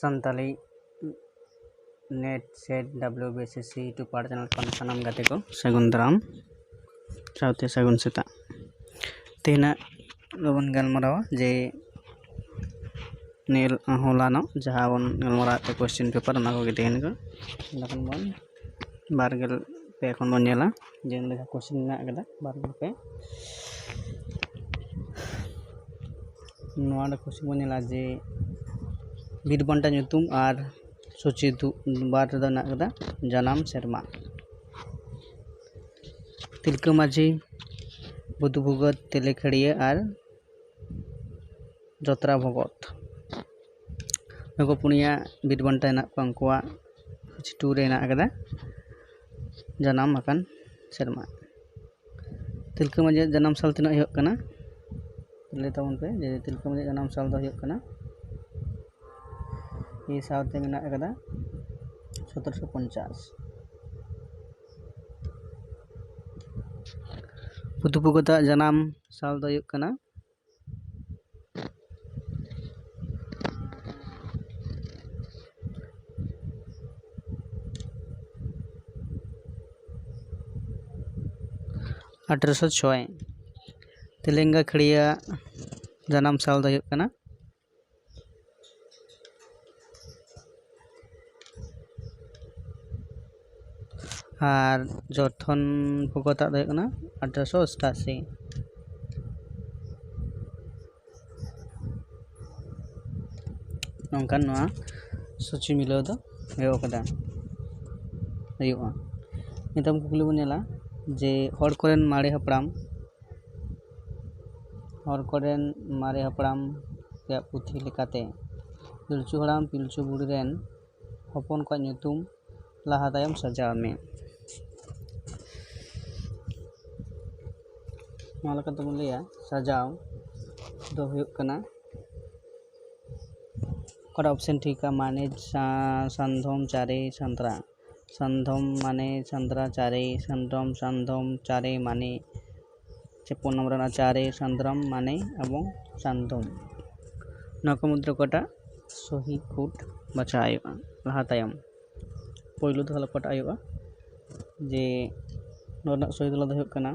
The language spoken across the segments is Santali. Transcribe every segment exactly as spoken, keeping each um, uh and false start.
Santali net set W B S S C YouTube ᱟᱨ ᱪᱮᱱᱮᱞ ᱠᱷᱚᱱ ᱥᱟᱱᱟᱢ ᱜᱟᱛᱮ ᱠᱚ ᱥᱟᱹᱜᱩᱱ ᱫᱟᱨᱟᱢ ᱥᱟᱶᱛᱮ ᱥᱟᱹᱜᱩᱱ ᱥᱮᱛᱟᱜ᱾ ᱛᱮᱦᱮᱧᱟᱜ ᱫᱚᱵᱚᱱ ᱜᱟᱞᱢᱟᱨᱟᱣᱟ ᱡᱮ ᱱᱤᱭᱟᱹ ᱦᱚᱞᱟᱱᱚᱜ ᱡᱟᱦᱟᱸ ᱵᱚᱱ ᱜᱟᱞᱢᱟᱨᱟᱣᱮᱫ ᱛᱟᱦᱮᱸ ᱠᱚᱥᱪᱮᱱ ᱯᱮᱯᱟᱨ, ᱚᱱᱟ ᱠᱚᱜᱮ ᱛᱟᱦᱮᱱ ᱠᱟᱱᱟ᱾ ᱚᱸᱰᱮ ᱠᱷᱚᱱ ᱵᱚᱱ ᱵᱟᱨ ᱜᱮᱞ ᱯᱮ ᱠᱷᱚᱱ ᱵᱚᱱ ᱧᱮᱞᱟ ᱡᱮ ᱱᱚᱰᱮ ᱡᱟᱦᱟᱸ ᱠᱚᱥᱪᱮᱱ ᱢᱮᱱᱟᱜ ᱟᱠᱟᱫᱟ ᱵᱟᱨ ᱜᱮᱞ ᱯᱮ, ᱱᱚᱣᱟ ᱨᱮ ᱠᱚᱥᱪᱮᱱ ᱵᱚᱱ ᱧᱮᱞᱟ ᱡᱮ ᱵᱤᱨ ᱵᱟᱱᱴᱟ ᱧᱩᱛᱩᱢ ᱟᱨ ᱥᱩᱪᱤ ᱫᱩ ᱵᱟᱨ ᱨᱮᱫᱚ ᱢᱮᱱᱟᱜ ᱟᱠᱟᱫᱟ ᱡᱟᱱᱟᱢ ᱥᱮᱨᱢᱟ᱾ ᱛᱤᱞᱠᱟᱹ ᱢᱟᱹᱡᱷᱤ, ᱵᱩᱫᱷᱩ ᱵᱷᱚᱜᱚᱛ, ᱛᱮᱞᱮ ᱠᱷᱟᱹᱲᱤᱭᱟᱹ ᱟᱨ ᱡᱚᱛᱨᱟ ᱵᱷᱚᱜᱚᱛ᱾ ᱱᱩᱠᱩ ᱯᱩᱱᱭᱟ ᱵᱤᱨ ᱵᱟᱱᱴᱟ ᱦᱮᱱᱟᱜ ᱠᱚᱣᱟ, ᱩᱱᱠᱩᱣᱟᱜ ᱥᱩᱪᱤ ᱴᱩ ᱨᱮ ᱦᱮᱱᱟᱜ ᱟᱠᱟᱫᱟ ᱡᱟᱱᱟᱢ ᱟᱠᱟᱱ ᱥᱮᱨᱢᱟ᱾ ᱛᱤᱞᱠᱟᱹ ᱢᱟᱹᱡᱷᱤᱭᱟᱜ ᱡᱟᱱᱟᱢ ᱥᱟᱞ ᱛᱤᱱᱟᱹᱜ ᱦᱩᱭᱩᱜ ᱠᱟᱱᱟ? ᱞᱟᱹᱭ ᱛᱟᱵᱚᱱ ᱯᱮ ᱡᱮ ᱛᱤᱞᱠᱟᱹ ᱢᱟᱹᱡᱷᱤᱭᱟᱜ ᱡᱟᱱᱟᱢ ᱥᱟᱞ ᱫᱚ ᱦᱩᱭᱩᱜ ᱠᱟᱱᱟ, ᱮ ᱥᱟᱶᱛᱮ ᱢᱮᱱᱟᱜ ᱟᱠᱟᱫᱟ ᱥᱚᱛᱨᱚᱥᱚ ᱯᱚᱧᱪᱟᱥ᱾ ᱵᱩᱫᱷᱩ ᱵᱷᱚᱜᱚᱛᱟᱜ ᱡᱟᱱᱟᱢ ᱥᱟᱞ ᱫᱚ ᱦᱩᱭᱩᱜ ᱠᱟᱱᱟ ᱟᱴᱷᱨᱚᱥᱚ ᱪᱷᱚᱭ᱾ ᱛᱮᱞᱮᱝᱜᱟ ᱠᱷᱟᱹᱲᱤᱭᱟᱹ ᱡᱟᱱᱟᱢ ᱥᱟᱞ ᱫᱚ ᱦᱩᱭᱩᱜ ᱠᱟᱱᱟ ᱟᱨ ᱡᱚᱛᱷᱚᱱ ᱵᱷᱚᱜᱚᱛᱟᱜ ᱫᱚ ᱦᱩᱭᱩᱜ ᱠᱟᱱᱟ ᱟᱴᱷᱨᱚᱥᱚ ᱚᱥᱴᱟᱥᱤ᱾ ᱱᱚᱝᱠᱟᱱ ᱱᱚᱣᱟ ᱥᱩᱪᱤ ᱢᱤᱞᱟᱹᱣ ᱫᱚ ᱦᱩᱭᱩᱜ ᱠᱟᱫᱟ, ᱦᱩᱭᱩᱜᱼᱟ᱾ ᱱᱤᱛᱚᱝ ᱠᱩᱠᱞᱤ ᱵᱚᱱ ᱧᱮᱞᱟ ᱡᱮ ᱦᱚᱲ ᱠᱚᱨᱮᱱ ᱢᱟᱨᱮ ᱦᱟᱯᱲᱟᱢ, ᱦᱚᱲ ᱠᱚᱨᱮᱱ ᱢᱟᱨᱮ ᱦᱟᱯᱲᱟᱢ ᱨᱮᱭᱟᱜ ᱯᱩᱛᱷᱤ ᱞᱮᱠᱟᱛᱮ ᱯᱤᱞᱪᱩ ᱦᱟᱲᱟᱢ ᱯᱤᱞᱪᱩ ᱵᱩᱲᱦᱤ ᱨᱮᱱ ᱦᱚᱯᱚᱱ ᱠᱚᱣᱟᱜ ᱧᱩᱛᱩᱢ ᱞᱟᱦᱟ ᱛᱟᱭᱚᱢ ᱥᱟᱡᱟᱣ ᱢᱮ᱾ ᱱᱚᱣᱟ ᱞᱮᱠᱟ ᱛᱮᱵᱚᱱ ᱞᱟᱹᱭᱟ ᱥᱟᱡᱟᱣ ᱫᱚ ᱦᱩᱭᱩᱜ ᱠᱟᱱᱟ ᱚᱠᱟᱴᱟᱜ ᱚᱯᱥᱮᱱ ᱴᱷᱤᱠᱟ? ᱢᱟᱱᱮ ᱥᱟ-, ᱥᱟᱱᱫᱷᱚᱢ ᱪᱟᱨᱮ ᱥᱟᱱᱛᱨᱟ, ᱥᱟᱱᱫᱷᱚᱢ ᱢᱟᱱᱮ ᱥᱟᱱᱛᱨᱟ ᱪᱟᱨᱮ ᱥᱟᱱᱫᱷᱚᱢ, ᱥᱟᱱᱫᱷᱚᱢ ᱪᱟᱨᱮ ᱢᱟᱱᱮ ᱪᱮ ᱯᱩᱱ ᱱᱚᱢᱵᱚᱨ ᱨᱮᱱᱟᱜ ᱪᱟᱨᱮ ᱥᱟᱱᱫᱨᱚᱢ ᱢᱟᱱᱮ ᱮᱵᱚᱝ ᱥᱟᱱᱫᱷᱚᱢ᱾ ᱱᱚᱣᱟ ᱠᱚ ᱢᱩᱫᱽᱨᱮ ᱚᱠᱟᱴᱟᱜ ᱥᱚᱦᱤ ᱠᱳᱰ ᱵᱟᱪᱷᱟᱣ ᱦᱩᱭᱩᱜᱼᱟ ᱞᱟᱦᱟ ᱛᱟᱭᱚᱢ᱾ ᱯᱳᱭᱞᱳ ᱫᱚ ᱛᱟᱦᱚᱞᱮ ᱚᱠᱟᱴᱟᱜ ᱦᱩᱭᱩᱜᱼᱟ, ᱡᱮ ᱱᱚᱣᱟ ᱨᱮᱱᱟᱜ ᱥᱚᱦᱤ ᱛᱮᱞᱟ ᱫᱚ ᱦᱩᱭᱩᱜ ᱠᱟᱱᱟ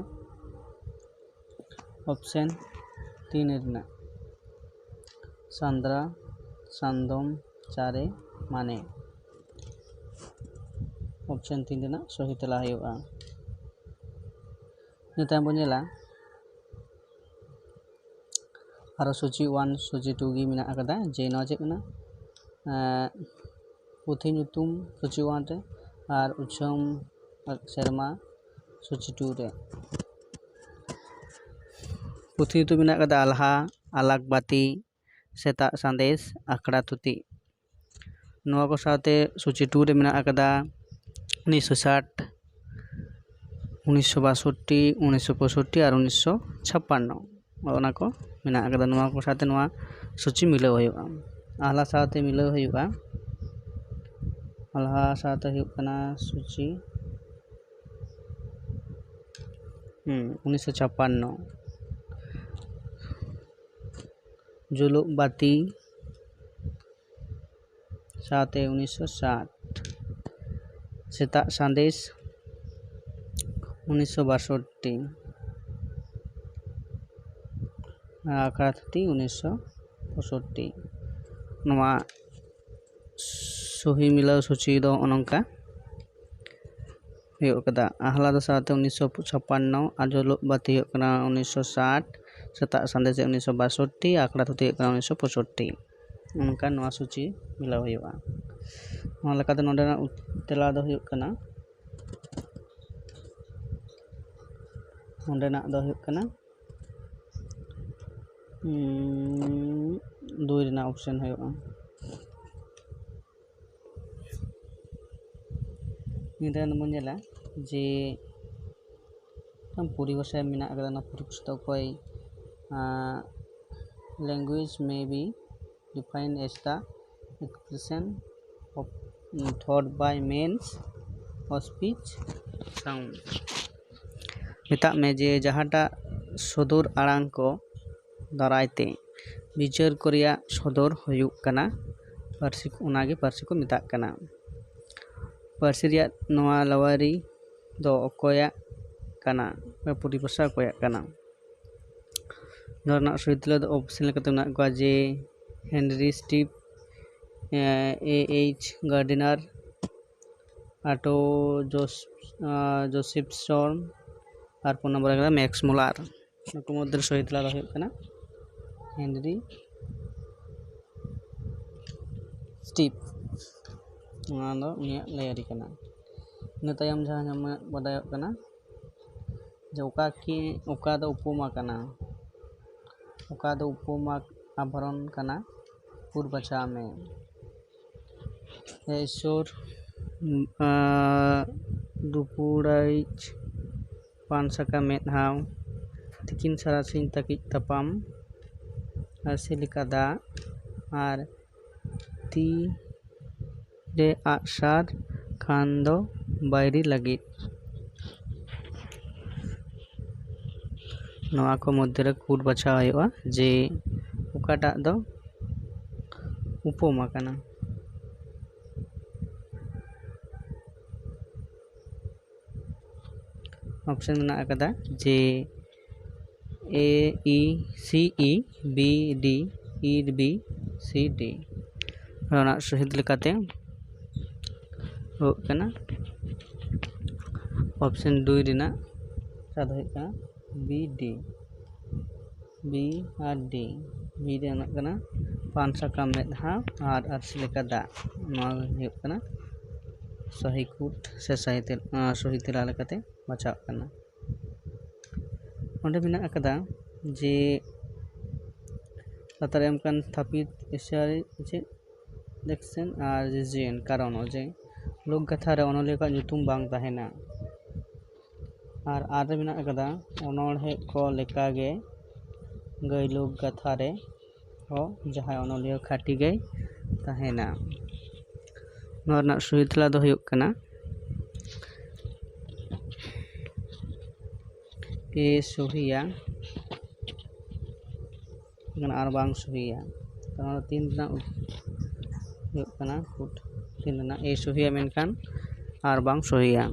ᱚᱯᱥᱮᱱ ᱛᱤᱱ ᱨᱮᱱᱟᱜ ᱥᱟᱱᱫᱽᱨᱟ, ᱥᱟᱱᱫᱚᱢ, ᱪᱟᱨᱮ, ᱢᱟᱱᱮ᱾ ᱚᱯᱥᱮᱱ ᱛᱤᱱ ᱨᱮᱱᱟᱜ ᱥᱚᱦᱤ ᱛᱮᱞᱟ ᱦᱩᱭᱩᱜᱼᱟ᱾ ᱤᱱᱟᱹ ᱛᱟᱭᱚᱢ ᱵᱚᱱ ᱧᱮᱞᱟ ᱟᱨᱚ ᱥᱩᱪᱤ ᱳᱣᱟᱱ, ᱥᱩᱪᱤ ᱴᱩ ᱜᱮ ᱢᱮᱱᱟᱜ ᱟᱠᱟᱫᱟ᱾ ᱡᱮ ᱱᱚᱣᱟ ᱪᱮᱫ ᱠᱟᱱᱟ? ᱮᱸ, ᱯᱩᱛᱷᱤ ᱧᱩᱛᱩᱢ ᱥᱩᱪᱤ ᱳᱣᱟᱱ ᱨᱮ ᱟᱨ ᱩᱪᱷᱟᱹᱢ ᱥᱮᱨᱢᱟ ᱥᱩᱪᱤ ᱴᱩ ᱨᱮ᱾ ᱯᱩᱛᱷᱤ ᱧᱩᱛᱩᱢ ᱢᱮᱱᱟᱜ ᱟᱠᱟᱫᱟ ᱟᱞᱦᱟ, ᱟᱞᱟᱠᱵᱟᱛᱤ, ᱥᱮᱛᱟᱜ ᱥᱟᱸᱫᱮᱥ, ᱟᱠᱷᱲᱟ ᱛᱷᱩᱛᱤ᱾ ᱱᱚᱣᱟ ᱠᱚ ᱥᱟᱶᱛᱮ ᱥᱩᱪᱤ ᱴᱩ ᱨᱮ ᱢᱮᱱᱟᱜ ᱟᱠᱟᱫᱟ ᱩᱱᱤᱥᱥᱚ ᱥᱟᱴ, ᱩᱱᱤᱥᱥᱚ ᱵᱟᱥᱚᱴᱴᱤ, ᱩᱱᱤᱥᱥᱚ ᱯᱚᱸᱭᱥᱚᱴᱴᱤ ᱟᱨ ᱩᱱᱤᱥᱥᱚ ᱪᱷᱟᱯᱯᱟᱱᱱᱚ᱾ ᱚᱱᱟ ᱠᱚ ᱢᱮᱱᱟᱜ ᱟᱠᱟᱫᱟ᱾ ᱱᱚᱣᱟ ᱠᱚ ᱥᱟᱶᱛᱮ ᱱᱚᱣᱟ ᱥᱩᱪᱤ ᱢᱤᱞᱟᱹᱣ ᱦᱩᱭᱩᱜᱼᱟ᱾ ᱟᱞᱦᱟ ᱥᱟᱶᱛᱮ ᱢᱤᱞᱟᱹᱣ ᱦᱩᱭᱩᱜᱼᱟ᱾ ᱟᱞᱦᱟ ᱥᱟᱶᱛᱮ ᱦᱩᱭᱩᱜ ᱠᱟᱱᱟ ᱥᱩᱪᱤ, ᱦᱩᱸ, ᱩᱱᱤᱥᱥᱚ ᱪᱷᱟᱯᱯᱟᱱᱱᱚ᱾ ᱡᱩᱞᱩᱜ ᱵᱟᱹᱛᱤ ᱥᱟᱶᱛᱮ ᱩᱱᱤᱥᱥᱚ ᱥᱟᱴ᱾ ᱥᱮᱛᱟᱜ ᱥᱟᱸᱫᱮᱥ ᱩᱱᱤᱥᱥᱚ ᱵᱟᱥᱚᱴᱴᱤ᱾ ᱟᱠᱷᱲᱟ ᱛᱷᱩᱛᱤ ᱩᱱᱤᱥᱥᱚ ᱯᱚᱸᱭᱥᱚᱴᱴᱤ᱾ ᱱᱚᱣᱟ ᱥᱚᱦᱤ ᱢᱤᱞᱟᱹᱣ ᱥᱩᱪᱤ ᱫᱚ ᱱᱚᱜᱼᱚ ᱱᱚᱝᱠᱟ ᱦᱩᱭᱩᱜ ᱠᱟᱫᱟ᱾ ᱟᱦᱞᱟᱫᱟ ᱥᱟᱶᱛᱮ ᱩᱱᱤᱥᱥᱚ ᱪᱷᱟᱯᱯᱟᱱᱱᱚ, ᱟᱨ ᱡᱩᱞᱩᱜ ᱵᱟᱹᱛᱤ ᱦᱩᱭᱩᱜ ᱠᱟᱱᱟ ᱩᱱᱤᱥᱥᱚ ᱥᱟᱴ, ᱥᱮᱛᱟᱜ ᱥᱟᱸᱫᱮᱥ ᱩᱱᱤᱥᱥᱚ ᱵᱟᱥᱚᱴᱴᱤ, ᱟᱠᱷᱲᱟ ᱛᱷᱩᱛᱤ ᱦᱩᱭᱩᱜ ᱠᱟᱱᱟ ᱩᱱᱤᱥᱥᱚ ᱯᱚᱸᱭᱥᱚᱴᱴᱤ᱾ ᱚᱱᱠᱟ ᱱᱚᱣᱟ ᱥᱩᱪᱤ ᱢᱤᱞᱟᱹᱣ ᱦᱩᱭᱩᱜᱼᱟ᱾ ᱚᱱᱟ ᱞᱮᱠᱟᱛᱮ ᱱᱚᱰᱮᱱᱟᱜ ᱩᱛ-, ᱛᱮᱞᱟ ᱫᱚ ᱦᱩᱭᱩᱜ ᱠᱟᱱᱟ, ᱱᱚᱰᱮᱱᱟᱜ ᱫᱚ ᱦᱩᱭᱩᱜ ᱠᱟᱱᱟ, ᱩᱸ, ᱫᱩᱭ ᱨᱮᱱᱟᱜ ᱚᱯᱥᱮᱱ ᱦᱩᱭᱩᱜᱼᱟ᱾ ᱤᱱᱟᱹ ᱛᱟᱭᱚᱢ ᱵᱚᱱ ᱧᱮᱞᱟ ᱡᱮ ᱯᱚᱨᱤᱵᱷᱟᱥᱟ ᱢᱮᱱᱟᱜ ᱟᱠᱟᱫᱟ᱾ ᱚᱱᱟ ᱯᱚᱨᱤᱵᱷᱟᱥᱟ ᱫᱚ ᱚᱠᱚᱭ, ᱟᱸ, language may be defined as the expression of thought by means of speech sound᱾ ᱢᱮᱛᱟᱜ ᱢᱮ ᱡᱮ ᱡᱟᱦᱟᱸᱴᱟᱜ ᱥᱚᱫᱚᱨ ᱟᱲᱟᱝ ᱠᱚ ᱫᱟᱨᱟᱭ ᱛᱮ ᱵᱤᱪᱟᱹᱨ ᱠᱚ ᱨᱮᱭᱟᱜ ᱥᱚᱫᱚᱨ ᱦᱩᱭᱩᱜ ᱠᱟᱱᱟ᱾ ᱯᱟᱹᱨᱥᱤ, ᱚᱱᱟᱜᱮ ᱯᱟᱹᱨᱥᱤ ᱠᱚ ᱢᱮᱛᱟᱜ ᱠᱟᱱᱟ᱾ ᱯᱟᱹᱨᱥᱤ ᱨᱮᱭᱟᱜ ᱱᱚᱣᱟ ᱞᱟᱣᱟᱨᱤ ᱫᱚ ᱚᱠᱚᱭᱟᱜ ᱠᱟᱱᱟ? ᱯᱚᱨᱤᱵᱷᱟᱥᱟ ᱚᱠᱚᱭᱟᱜ ᱠᱟᱱᱟ? ᱱᱚᱣᱟ ᱨᱮᱱᱟᱜ ᱥᱚᱦᱤ ᱛᱮᱞᱟ ᱫᱚ ᱚᱯᱥᱮᱱ ᱞᱮᱠᱟᱛᱮ ᱢᱮᱱᱟᱜ ᱠᱚᱣᱟ ᱡᱮ ᱦᱮᱱᱨᱤ ᱥᱴᱤᱯ, ᱮ ᱮᱭᱤᱪ ᱜᱟᱨᱰᱤᱱᱟᱨ, ᱟᱴᱳ ᱡᱳᱥ-, ᱟ, ᱡᱳᱥᱮᱯᱥᱚᱱ, ᱟᱨ ᱯᱩᱱ ᱱᱚᱢᱵᱚᱨ ᱨᱮ ᱢᱮᱠᱥ ᱢᱩᱞᱟᱨ᱾ ᱱᱩᱠᱩ ᱢᱚᱫᱽᱫᱷᱮ ᱨᱮ ᱥᱚᱦᱤ ᱛᱮᱞᱟ ᱫᱚ ᱦᱩᱭᱩᱜ ᱠᱟᱱᱟ ᱦᱮᱱᱨᱤ ᱥᱴᱤᱯ᱾ ᱱᱚᱣᱟ ᱫᱚ ᱩᱱᱤᱭᱟᱜ ᱞᱟᱹᱭᱟᱹᱨᱤ ᱠᱟᱱᱟ᱾ ᱤᱱᱟᱹ ᱛᱟᱭᱚᱢ ᱡᱟᱦᱟᱸ ᱧᱟᱢᱚᱜ ᱵᱟᱰᱟᱭᱚᱜ ᱠᱟᱱᱟ ᱡᱮ ᱚᱠᱟ ᱠᱤ, ᱚᱠᱟ ᱫᱚ ᱩᱯᱚᱢᱟ ᱠᱟᱱᱟ, ᱚᱠᱟ ᱫᱚ ᱩᱯᱚᱢᱟ ᱟᱵᱷᱚᱨᱚᱱ ᱠᱟᱱᱟ, ᱩᱨ ᱵᱟᱪᱷᱟᱣ ᱢᱮ᱾ ᱦᱮ ᱤᱥᱥᱚᱨ, ᱟᱸ, ᱫᱩᱯᱩᱲᱟᱹᱭᱤᱡ ᱯᱟᱱ ᱥᱟᱠᱟᱢ ᱢᱮᱫᱦᱟᱣ, ᱛᱤᱠᱤᱱ ᱥᱟᱨᱟᱥᱤᱧ ᱛᱟᱹᱠᱤᱡ ᱛᱟᱯᱟᱢ, ᱟᱨᱥᱤ ᱞᱮᱠᱟ ᱫᱟᱜ, ᱟᱨ ᱛᱤ ᱨᱮ ᱟᱜᱼᱥᱟᱨ ᱠᱷᱟᱱ ᱫᱚ ᱵᱟᱹᱭᱨᱤ ᱞᱟᱹᱜᱤᱫ᱾ ᱱᱚᱣᱟ ᱠᱚ ᱢᱚᱫᱽᱫᱷᱮ ᱨᱮ ᱠᱩᱴ ᱵᱟᱪᱷᱟᱣ ᱦᱩᱭᱩᱜᱼᱟ ᱡᱮ ᱚᱠᱟᱴᱟᱜ ᱫᱚ ᱩᱯᱚᱢᱟ ᱠᱟᱱᱟ᱾ ᱚᱯᱥᱮᱱ ᱢᱮᱱᱟᱜ ᱟᱠᱟᱫᱟ ᱡᱮ A E C E, B D, E B, C D. ᱚᱱᱟ ᱥᱚᱦᱤᱛ ᱞᱮᱠᱟᱛᱮ ᱦᱩᱭᱩᱜ ᱠᱟᱱᱟ ᱚᱯᱥᱮᱱ ᱫᱩᱭ ᱨᱮᱱᱟᱜ ᱠᱟᱛᱷᱟ ᱫᱚ ᱦᱩᱭᱩᱜ ᱠᱟᱱᱟ ᱵᱤ ᱰᱤ᱾ ᱵᱤ ᱟᱨ ᱰᱤ᱾ ᱵᱤ ᱨᱮ ᱢᱮᱱᱟᱜ ᱠᱟᱱᱟ ᱯᱟᱱ ᱥᱟᱠᱟᱢ ᱢᱮᱫᱦᱟ ᱟᱨ ᱟᱹᱨᱥᱤ ᱞᱮᱠᱟ ᱫᱟᱜ᱾ ᱱᱚᱣᱟ ᱦᱩᱭᱩᱜ ᱠᱟᱱᱟ ᱥᱚᱦᱤ ᱠᱩᱴ ᱥᱮ ᱥᱚᱦᱤ ᱛᱮ-, ᱟᱸ, ᱥᱚᱦᱤ ᱛᱮᱞᱟ ᱞᱮᱠᱟᱛᱮ ᱵᱟᱪᱷᱟᱜ ᱠᱟᱱᱟ᱾ ᱚᱸᱰᱮ ᱢᱮᱱᱟᱜ ᱟᱠᱟᱫᱟ ᱡᱮ ᱞᱟᱛᱟᱨ ᱨᱮ ᱮᱢ ᱠᱟᱱ ᱛᱷᱟᱹᱯᱤᱛ ᱮᱥᱤᱭᱟᱨᱤ ᱪᱮᱫ ᱞᱮᱠᱥᱮᱱ ᱟᱨ ᱨᱤᱡᱤᱭᱚᱱ ᱠᱟᱨᱚᱱ ᱚᱡᱮ ᱞᱳᱠ ᱜᱟᱛᱷᱟ ᱨᱮ ᱚᱱᱚᱞᱤᱭᱟᱹ ᱠᱚᱣᱟᱜ ᱧᱩᱛᱩᱢ ᱵᱟᱝ ᱛᱟᱦᱮᱱᱟ᱾ ᱟᱨ ᱟᱨ ᱨᱮ ᱢᱮᱱᱟᱜ ᱟᱠᱟᱫᱟ ᱚᱱᱚᱬᱦᱮ ᱠᱚ ᱞᱮᱠᱟᱜᱮ ᱜᱟᱹᱭ ᱞᱳᱠ ᱜᱟᱛᱷᱟ ᱨᱮ ᱦᱚᱸ ᱡᱟᱦᱟᱸᱭ ᱚᱱᱚᱞᱤᱭᱟᱹ ᱠᱷᱟᱹᱴᱤ ᱜᱮᱭ ᱛᱟᱦᱮᱱᱟ᱾ ᱱᱚᱣᱟ ᱨᱮᱱᱟᱜ ᱥᱚᱦᱤ ᱛᱮᱞᱟ ᱫᱚ ᱦᱩᱭᱩᱜ ᱠᱟᱱᱟ ᱮ ᱥᱚᱦᱤᱭᱟ ᱠᱟᱱᱟ ᱟᱨ ᱵᱟᱝ ᱥᱚᱦᱤᱭᱟ᱾ ᱛᱚ ᱱᱚᱣᱟ ᱫᱚ ᱛᱤᱱ ᱨᱮᱱᱟᱜ ᱩᱛ-, ᱦᱩᱭᱩᱜ ᱠᱟᱱᱟ ᱠᱩᱴ ᱛᱤᱱ ᱨᱮᱱᱟᱜ ᱮ ᱥᱚᱦᱤᱭᱟ ᱢᱮᱱᱠᱷᱟᱱ ᱟᱨ ᱵᱟᱝ ᱥᱚᱦᱤᱭᱟ᱾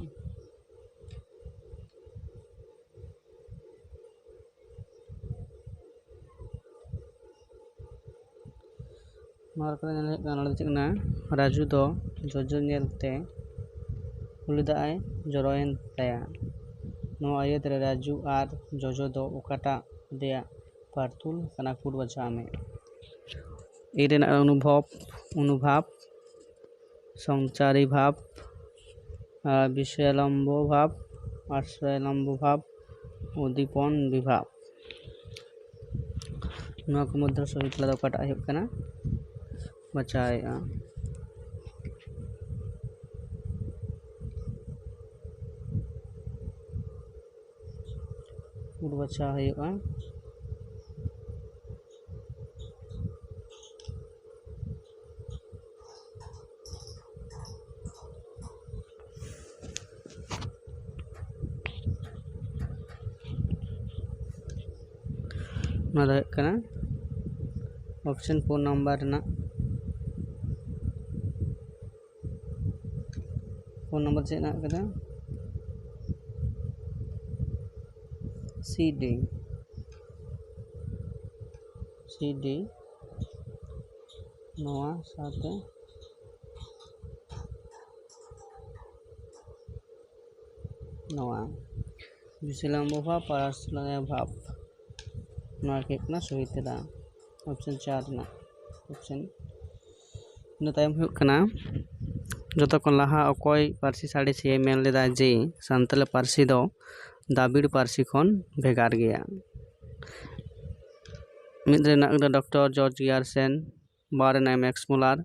ᱱᱚᱣᱟ ᱨᱮ ᱧᱮᱞ ᱦᱩᱭᱩᱜ ᱠᱟᱱᱟ, ᱱᱚᱰᱮ ᱫᱚ ᱪᱮᱫ ᱠᱟᱱᱟ? ᱨᱟᱡᱩ ᱫᱚ ᱡᱚᱡᱚ ᱧᱮᱞ ᱛᱮ ᱩᱞᱤ ᱫᱟᱜ ᱮ ᱡᱚᱨᱚᱭᱮᱱ ᱛᱟᱭᱟ᱾ ᱱᱚᱣᱟ ᱟᱹᱭᱟᱹᱛ ᱨᱮ ᱨᱟᱡᱩ ᱟᱨ ᱡᱚᱡᱚ ᱫᱚ ᱚᱠᱟᱴᱟᱜ ᱨᱮᱭᱟᱜ ᱯᱟᱨᱛᱩᱞ ᱠᱟᱱᱟ? ᱠᱩᱴ ᱵᱟᱪᱷᱟᱣ ᱢᱮ᱾ ᱮ ᱨᱮᱱᱟᱜ ᱚᱱᱩᱵᱷᱚᱵ, ᱚᱱᱩᱵᱷᱟᱵ, ᱥᱚᱝᱪᱟᱨᱤ ᱵᱷᱟᱵᱽ, ᱟᱨ ᱵᱤᱥᱚᱭᱟᱞᱚᱢᱵᱚ ᱵᱷᱟᱵᱽ, ᱟᱥᱨᱚᱭᱟᱞᱚᱢᱵᱚ ᱵᱷᱟᱵᱽ, ᱩᱫᱤᱯᱚᱱ ᱵᱤᱵᱷᱟᱵᱽ᱾ ᱱᱚᱣᱟ ᱠᱚ ᱢᱚᱫᱽᱫᱷᱮ ᱨᱮ ᱥᱚᱦᱤ ᱛᱮᱞᱟ ᱫᱚ ᱚᱠᱟᱴᱟᱜ ᱦᱩᱭᱩᱜ ᱠᱟᱱᱟ? ᱵᱟᱪᱷᱟᱣ ᱦᱩᱭᱩᱜᱼᱟ᱾ ᱠᱩᱴ ᱵᱟᱪᱷᱟᱣ ᱦᱩᱭᱩᱜᱼᱟ᱾ ᱱᱚᱣᱟ ᱫᱚ ᱦᱩᱭᱩᱜ ᱠᱟᱱᱟ option four number ᱨᱮᱱᱟᱜ᱾ Four number ᱪᱮᱫ ᱦᱮᱱᱟᱜ ᱠᱟᱫᱟ? C D, C D᱾ ᱱᱚᱣᱟ ᱥᱟᱶᱛᱮ ᱱᱚᱣᱟ ᱵᱤᱥᱚᱭᱟᱞᱚᱢᱵᱚ ᱵᱷᱟᱵᱽ ᱟᱨ ᱟᱥᱨᱚᱭ ᱵᱷᱟᱵᱽ, ᱱᱚᱣᱟ ᱜᱮ ᱦᱩᱭᱩᱜ ᱠᱟᱱᱟ ᱥᱚᱦᱤ ᱛᱮᱞᱟ, option ᱪᱟᱨ ᱨᱮᱱᱟᱜ option᱾ ᱤᱱᱟᱹ ᱛᱟᱭᱚᱢ ᱦᱩᱭᱩᱜ ᱠᱟᱱᱟ, ᱡᱚᱛᱚ ᱠᱷᱚᱱ ᱞᱟᱦᱟ ᱚᱠᱚᱭ ᱯᱟᱹᱨᱥᱤ ᱥᱟᱬᱮᱥᱤᱭᱟᱹᱭ ᱢᱮᱱ ᱞᱮᱫᱟ ᱡᱮ ᱥᱟᱱᱛᱟᱲᱤ ᱯᱟᱹᱨᱥᱤ ᱫᱚ ᱫᱟᱵᱤᱲ ᱯᱟᱹᱨᱥᱤ ᱠᱷᱚᱱ ᱵᱷᱮᱜᱟᱨ ᱜᱮᱭᱟ? ᱢᱤᱫ ᱨᱮᱱᱟᱜ ᱫᱚ ᱰᱚᱠᱴᱚᱨ ᱡᱚᱨᱡᱽ ᱜᱤᱭᱟᱨᱥᱮᱱ, ᱵᱟᱨ ᱨᱮᱱᱟᱜ ᱢᱮᱠᱥ ᱢᱩᱞᱟᱨ,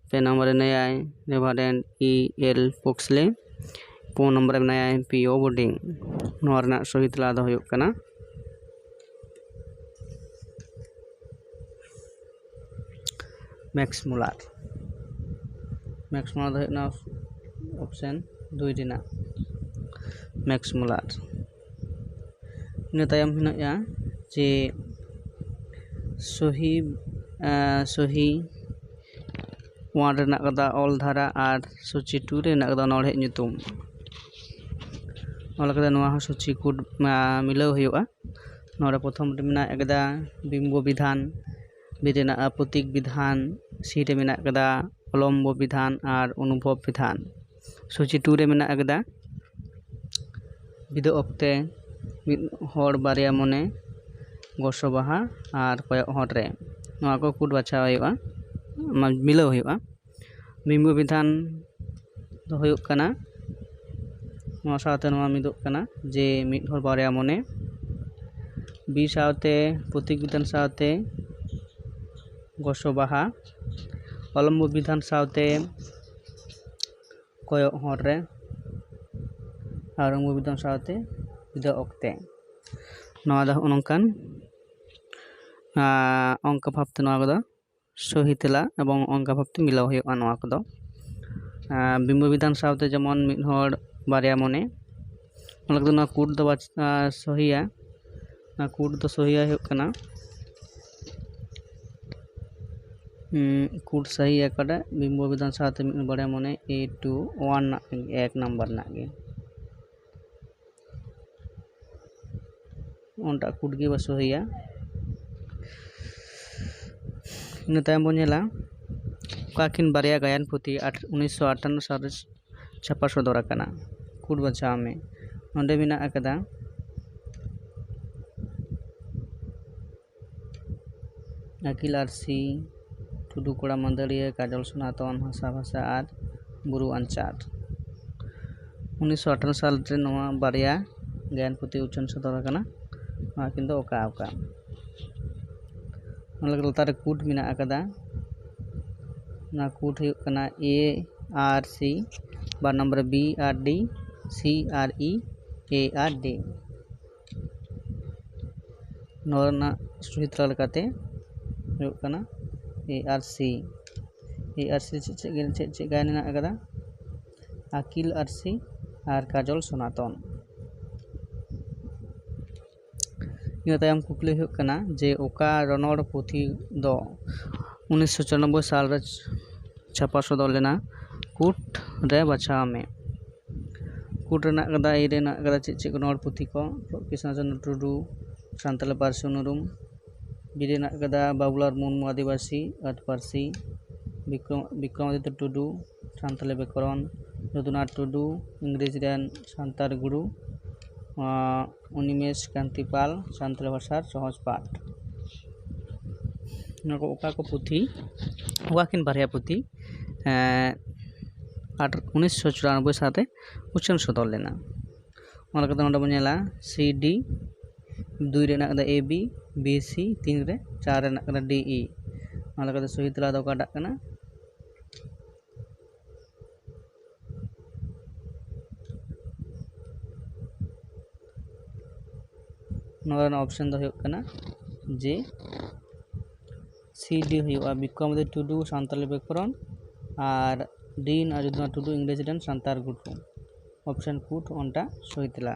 ᱯᱮ ᱱᱚᱢᱵᱚᱨ ᱨᱮ ᱢᱮᱱᱟᱭᱟᱭ ᱨᱮᱵᱷᱟᱨᱮᱱᱰ ᱤ ᱮᱞ ᱯᱳᱠᱥᱞᱮ, ᱯᱩᱱ ᱱᱚᱢᱵᱚᱨ ᱨᱮ ᱢᱮᱱᱟᱭᱟ ᱯᱤ ᱳ ᱵᱳᱰᱤᱝ᱾ ᱱᱚᱣᱟ ᱨᱮᱱᱟᱜ ᱥᱚᱦᱤ ᱛᱮᱞᱟ ᱫᱚ ᱦᱩᱭᱩᱜ ᱠᱟᱱᱟ ᱢᱮᱠᱥ ᱢᱩᱞᱟᱨ᱾ ᱢᱮᱠᱥ ᱢᱩᱞᱟᱨ ᱫᱚ ᱦᱩᱭᱩᱜ ᱠᱟᱱᱟ option ᱫᱩᱭ ᱨᱮᱱᱟᱜ ᱢᱮᱠᱥ ᱢᱩᱞᱟᱨ᱾ ᱤᱱᱟᱹ ᱛᱟᱭᱚᱢ ᱦᱮᱱᱟᱜᱼᱟ ᱡᱮ ᱥᱚᱦᱤ ᱥᱚᱦᱤ ᱳᱣᱟᱱ ᱨᱮ ᱢᱮᱱᱟᱜ ᱠᱟᱫᱟ ᱚᱞ ᱫᱷᱟᱨᱟ ᱟᱨ ᱥᱩᱪᱤ ᱴᱩ ᱨᱮ ᱢᱮᱱᱟᱜ ᱠᱟᱫᱟ ᱚᱱᱚᱬᱦᱮ ᱧᱩᱛᱩᱢ᱾ ᱚᱱᱟ ᱞᱮᱠᱟᱛᱮ ᱱᱚᱣᱟ ᱦᱚᱸ ᱥᱩᱪᱤ ᱠᱳᱰ ᱢᱤᱞᱟᱹᱣ ᱦᱩᱭᱩᱜᱼᱟ᱾ ᱱᱚᱰᱮ ᱯᱨᱚᱛᱷᱚᱢ ᱨᱮ ᱢᱮᱱᱟᱜ ᱠᱟᱫᱟ ᱵᱤᱢᱵᱚ ᱵᱤᱫᱷᱟᱱ, ᱵᱤ ᱨᱮᱱᱟᱜ ᱯᱨᱚᱛᱤᱠ ᱵᱤᱫᱷᱟᱱ, ᱥᱤ ᱨᱮ ᱢᱮᱱᱟᱜ ᱠᱟᱫᱟ ᱚᱞᱚᱢᱵᱚ ᱵᱤᱫᱷᱟᱱ ᱟᱨ ᱚᱱᱩᱵᱷᱚᱵ ᱵᱤᱫᱷᱟᱱ᱾ ᱥᱩᱪᱤ ᱴᱩ ᱨᱮ ᱢᱮᱱᱟᱜ ᱟᱠᱟᱫᱟ ᱵᱤᱫᱚᱜ ᱚᱠᱛᱮ ᱢᱤᱫ ᱦᱚᱲ ᱵᱟᱨᱭᱟ ᱢᱚᱱᱮ, ᱜᱚᱥᱚ ᱵᱟᱦᱟ ᱟᱨ ᱠᱚᱭᱚᱜ ᱦᱚᱨ ᱨᱮ᱾ ᱱᱚᱣᱟ ᱠᱚ ᱠᱳᱰ ᱵᱟᱪᱷᱟᱣ ᱦᱩᱭᱩᱜᱼᱟ, ᱢᱤᱞᱟᱹᱣ ᱦᱩᱭᱩᱜᱼᱟ᱾ ᱵᱤᱢᱵᱚ ᱵᱤᱫᱷᱟᱱ ᱫᱚ ᱦᱩᱭᱩᱜ ᱠᱟᱱᱟ ᱱᱚᱣᱟ ᱥᱟᱶᱛᱮ ᱱᱚᱣᱟ ᱢᱤᱫᱚᱜ ᱠᱟᱱᱟ ᱡᱮ ᱢᱤᱫ ᱦᱚᱲ ᱵᱟᱨᱭᱟ ᱢᱚᱱᱮ, ᱵᱤ ᱥᱟᱶᱛᱮ ᱯᱨᱚᱛᱤᱠ ᱵᱤᱫᱷᱟᱱ ᱥᱟᱶᱛᱮ ᱜᱚᱥᱚ ᱵᱟᱦᱟ, ᱚᱞᱚᱢᱵᱚ ᱵᱤᱫᱷᱟᱱ ᱥᱟᱶᱛᱮ ᱠᱚᱭᱚᱜ ᱦᱚᱨ ᱨᱮ ᱟᱨ ᱚᱝᱜᱚ ᱵᱤᱫᱷᱟᱱ ᱥᱟᱶᱛᱮ ᱵᱤᱫᱟᱹ ᱚᱠᱛᱮ᱾ ᱱᱚᱣᱟ ᱫᱚ ᱦᱚᱸᱜᱼᱚ ᱱᱚᱝᱠᱟᱱ ᱚᱝᱠᱟ ᱵᱷᱟᱵᱽᱛᱮ ᱱᱚᱣᱟ ᱠᱚᱫᱚ ᱥᱚᱦᱤ ᱛᱮᱞᱟ ᱮᱵᱚᱝ ᱚᱝᱠᱟ ᱵᱷᱟᱵᱽᱛᱮ ᱢᱤᱞᱟᱹᱣ ᱦᱩᱭᱩᱜᱼᱟ᱾ ᱱᱚᱣᱟ ᱠᱚᱫᱚ ᱵᱤᱢᱵᱚ ᱵᱤᱫᱷᱟᱱ ᱥᱟᱶᱛᱮ ᱡᱮᱢᱚᱱ ᱢᱤᱫ ᱦᱚᱲ ᱵᱟᱨᱭᱟ ᱢᱚᱱᱮ, ᱚᱱᱟ ᱞᱟᱹᱜᱤᱫ ᱱᱚᱣᱟ ᱠᱳᱰ ᱫᱚ ᱥᱚᱦᱤᱭᱟ᱾ ᱚᱱᱟ ᱠᱳᱰ ᱫᱚ ᱥᱚᱦᱤᱭᱟ ᱦᱩᱭᱩᱜ ᱠᱟᱱᱟ ᱠᱳᱰ ᱥᱟᱹᱦᱤ ᱚᱠᱟᱴᱟᱜ ᱵᱤᱢᱵᱚ ᱵᱤᱫᱷᱟᱱ ᱥᱟᱶᱛᱮ ᱢᱤᱫ ᱵᱟᱨᱭᱟ ᱢᱚᱱᱮ ᱮ ᱴᱩ ᱳᱣᱟᱱ ᱨᱮᱱᱟᱜ ᱮᱠ ᱱᱟᱢᱵᱟᱨ ᱨᱮᱱᱟᱜ ᱜᱮ ᱚᱱᱴᱟᱜ ᱠᱳᱰ ᱜᱮ ᱵᱟ ᱥᱚᱦᱤᱭᱟ᱾ ᱤᱱᱟᱹ ᱛᱟᱭᱚᱢ ᱵᱚᱱ ᱧᱮᱞᱟ ᱚᱠᱟ ᱠᱤᱱ ᱵᱟᱨᱭᱟ ᱜᱟᱭᱟᱱ ᱯᱩᱛᱷᱤ ᱩᱱᱤᱥᱥᱚ ᱟᱴᱷᱟᱱᱱᱚ ᱥᱟᱞ ᱨᱮ ᱪᱷᱟᱯᱟ ᱥᱚᱫᱚᱨ ᱟᱠᱟᱱᱟ᱾ ᱠᱳᱰ ᱵᱟᱪᱷᱟᱣ ᱢᱮ᱾ ᱱᱚᱰᱮ ᱢᱮᱱᱟᱜ ᱟᱠᱟᱫᱟ ᱟᱹᱠᱤᱞ ᱟᱹᱨᱥᱤ, ᱴᱩᱰᱩ ᱠᱚᱲᱟ ᱢᱟᱹᱫᱟᱹᱲᱤᱭᱟᱹ, ᱠᱟᱡᱚᱞ ᱥᱚᱱᱟᱛᱚᱱ, ᱦᱟᱥᱟ ᱵᱷᱟᱥᱟ ᱟᱨ ᱵᱩᱨᱩ ᱟᱧᱪᱟᱨ᱾ ᱩᱱᱤᱥᱥᱚ ᱟᱴᱷᱟᱱᱱᱚ ᱥᱟᱞ ᱨᱮ ᱱᱚᱣᱟ ᱵᱟᱨᱭᱟ ᱜᱟᱭᱟᱱ ᱯᱩᱛᱷᱤ ᱩᱪᱷᱟᱹᱱ ᱥᱚᱫᱚᱨ ᱟᱠᱟᱱᱟ᱾ ᱱᱚᱣᱟ ᱠᱤᱱ ᱫᱚ ᱚᱠᱟ ᱚᱠᱟ? ᱚᱱᱟ ᱞᱟᱹᱜᱤᱫ ᱞᱟᱛᱟᱨ ᱨᱮ ᱠᱳᱰ ᱢᱮᱱᱟᱜ ᱟᱠᱟᱫᱟ᱾ ᱚᱱᱟ ᱠᱳᱰ ᱦᱩᱭᱩᱜ ᱠᱟᱱᱟ ᱮ ᱟᱨ ᱥᱤ, ᱵᱟᱨ ᱱᱚᱢᱵᱚᱨ ᱨᱮ ᱵᱤ ᱟᱨ ᱰᱤ, ᱥᱤ ᱟᱨ ᱤ, ᱮ ᱟᱨ ᱰᱤ᱾ ᱱᱚᱣᱟ ᱨᱮᱱᱟᱜ ᱥᱩᱦᱤ ᱛᱮᱞᱟ ᱞᱮᱠᱟᱛᱮ ᱦᱩᱭᱩᱜ ᱠᱟᱱᱟ ᱮ ᱟᱨ ᱥᱤ᱾ ᱮ ᱟᱨ ᱥᱤ ᱪᱮᱫ ᱪᱮᱫ ᱪᱮᱫ ᱪᱮᱫ ᱜᱟᱭᱟᱱ ᱢᱮᱱᱟᱜ ᱟᱠᱟᱫᱟ? ᱟᱹᱠᱤᱞ ᱟᱹᱨᱥᱤ ᱟᱨ ᱠᱟᱡᱚᱞ ᱥᱚᱱᱟᱛᱚᱱ᱾ ᱤᱱᱟᱹ ᱛᱟᱭᱚᱢ ᱠᱩᱠᱞᱤ ᱦᱩᱭᱩᱜ ᱠᱟᱱᱟ ᱡᱮ ᱚᱠᱟ ᱨᱚᱱᱚᱲ ᱯᱩᱛᱷᱤ ᱫᱚ ᱩᱱᱤᱥᱥᱚ ᱪᱩᱨᱟᱱᱚᱵᱵᱳᱭ ᱥᱟᱞ ᱨᱮ ᱪᱷᱟᱯᱟ ᱥᱚᱫᱚᱨ ᱞᱮᱱᱟ? ᱠᱩᱴ ᱨᱮ ᱵᱟᱪᱷᱟᱣ ᱢᱮ᱾ ᱠᱩᱴ ᱨᱮᱱᱟᱜ ᱠᱟᱫᱟ, ᱮ ᱨᱮᱱᱟᱜ ᱠᱟᱫᱟ ᱪᱮᱫ ᱪᱮᱫ ᱨᱚᱱᱚᱲ ᱯᱩᱛᱷᱤ ᱠᱚ? ᱠᱨᱤᱥᱱᱚ ᱪᱚᱸᱫᱽᱨᱚ ᱴᱩᱰᱩ, ᱥᱟᱱᱛᱟᱲᱤ ᱯᱟᱹᱨᱥᱤ ᱩᱱᱩᱨᱩᱢ᱾ ᱵᱤ ᱨᱮᱱᱟᱜ ᱠᱟᱫᱟ ᱵᱟᱵᱩᱞᱟᱞ ᱢᱩᱨᱢᱩ ᱟᱹᱫᱤᱵᱟᱹᱥᱤ ᱟᱹᱛ ᱯᱟᱹᱨᱥᱤ, ᱵᱤᱠᱨᱚᱢ ᱵᱤᱠᱨᱚᱢᱟᱫᱤᱛᱛᱚ ᱴᱩᱰᱩ, ᱥᱟᱱᱛᱟᱲᱤ ᱵᱮᱠᱚᱨᱚᱱ, ᱡᱚᱫᱩᱱᱟᱛᱷ ᱴᱩᱰᱩ, ᱤᱝᱨᱮᱡᱤ ᱨᱮᱱ ᱥᱟᱱᱛᱟᱲ ᱜᱩᱨᱩ, ᱟᱸ, ᱩᱱᱤᱢᱮᱥ ᱠᱟᱱᱛᱤ ᱯᱟᱞ, ᱥᱟᱱᱛᱟᱲᱤ ᱵᱷᱟᱥᱟᱨ ᱥᱚᱦᱚᱡᱽ ᱯᱟᱴ᱾ ᱱᱚᱣᱟ ᱠᱚ ᱚᱠᱟ ᱠᱚ ᱯᱩᱛᱷᱤ, ᱚᱠᱟ ᱠᱤᱱ ᱵᱟᱨᱭᱟ ᱯᱩᱛᱷᱤ, ᱮᱸ, ᱟᱴ-, ᱩᱱᱤᱥᱥᱚ ᱪᱩᱨᱟᱱᱚᱵᱵᱳᱭ ᱥᱟᱞ ᱨᱮ ᱩᱪᱷᱟᱹᱱ ᱥᱚᱫᱚᱨ ᱞᱮᱱᱟ? ᱚᱱᱟ ᱞᱮᱠᱟᱛᱮ ᱱᱚᱰᱮ ᱵᱚᱱ ᱧᱮᱞᱟ ᱥᱤ ᱰᱤ, ᱫᱩᱭ ᱨᱮᱱᱟᱜ ᱠᱟᱫᱟ ᱮ ᱵᱤ, ᱵᱤ ᱥᱤ, ᱛᱤᱱ ᱨᱮ, ᱪᱟᱨ ᱨᱮᱱᱟᱜ ᱠᱟᱫᱟ ᱰᱤ ᱤ᱾ ᱚᱱᱟ ᱞᱮᱠᱟᱛᱮ ᱥᱚᱦᱤ ᱛᱮᱞᱟ ᱫᱚ ᱚᱠᱟᱴᱟᱜ ᱠᱟᱱᱟ? ᱱᱚᱣᱟ ᱨᱮᱱᱟᱜ ᱚᱯᱥᱮᱱ ᱫᱚ ᱦᱩᱭᱩᱜ ᱠᱟᱱᱟ ᱡᱮ ᱥᱤ ᱰᱤ ᱦᱩᱭᱩᱜᱼᱟ, ᱵᱤᱠᱨᱚᱢᱟᱫᱤᱛᱛᱚ ᱴᱩᱰᱩ ᱥᱟᱱᱛᱟᱲᱤ ᱵᱮᱠᱚᱨᱚᱱ, ᱟᱨ ᱰᱤ ᱨᱮᱱᱟᱜ ᱡᱚᱫᱩᱱᱟᱛᱷ ᱴᱩᱰᱩ ᱤᱝᱨᱮᱡᱤ ᱨᱮᱱ ᱥᱟᱱᱛᱟᱲ ᱜᱩᱨᱩ᱾ ᱚᱯᱥᱮᱱ ᱠᱩᱴ ᱚᱱᱴᱟ ᱥᱚᱦᱤ ᱛᱮᱞᱟ᱾